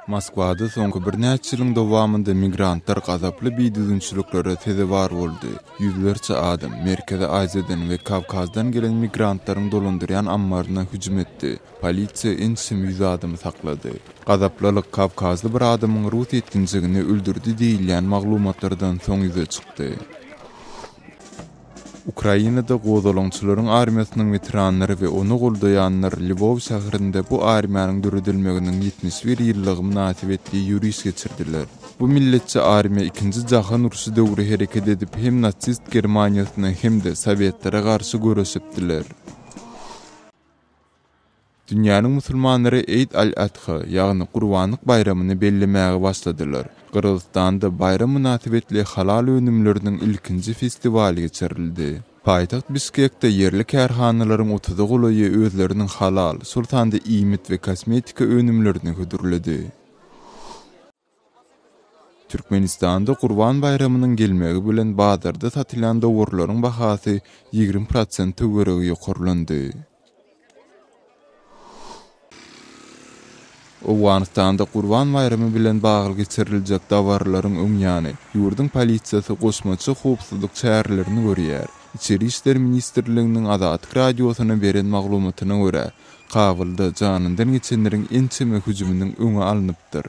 Moskwada soňky birnäçe ýylyň dowamynda migrantlar gazaply bidüzgünçiliklere sezewar boldy. Ýüzlerçe adam Merkezi Aziýadan we Kawkazdan gelen migrantlaryň dolandyrýan ammaryna hüjüm etdi. Polisiýa ençeme ýüz adamy saklady. Gazaplylyk kawkazly bir adamyň rus ýetginjegini öldürdi diýilýän maglumatlardan soň ýüze çykdy. Ukrainada gozgalaňçylaryň armiýasynyň weteranlary we ony goldaýanlar Lwow şäherinde bu armiýanyň döredilmeginiň 71 ýyllygy mynasybetli ýöriş geçirdiler. Bu milletçi armiýa Ikinji jahan urşy döwri hereket edip hem nasist Germaniýasyna hem-de sowetlere garşy göreşipdiler. Dünýäniň musulmanlary Eid al-Adha, ýagny Gurbanlyk baýramyny bellemäge başladylar. Gyrgyzystanda baýram mynasybetli halal önümleriniň ilkinji festiwaly geçirildi. Paýtagt Bişkekde ýerli kärhanalaryň otuza golaýy özleriniň halal, şol sanda iýmit we kosmetika önümlerini hödürledi. Türkmenistanda Gurban baýramynyň gelmegi bilen bazarda satylýan dowarlaryň bahasy 20 prosent töweregi ýokarlandy. Owganystanda Gurban baýramy bilen bagly geçiriljek dabaralaryň öň ýany, ýurduň polisiýasy goşmaça howpsuzlyk çärelerini görýär. Içeri işler ministrliginiň Azatlyk Radiosyna beren maglumatyna görä, Kabulda janyndan geçenleriň ençeme hüjüminiň öňi alnypdyr.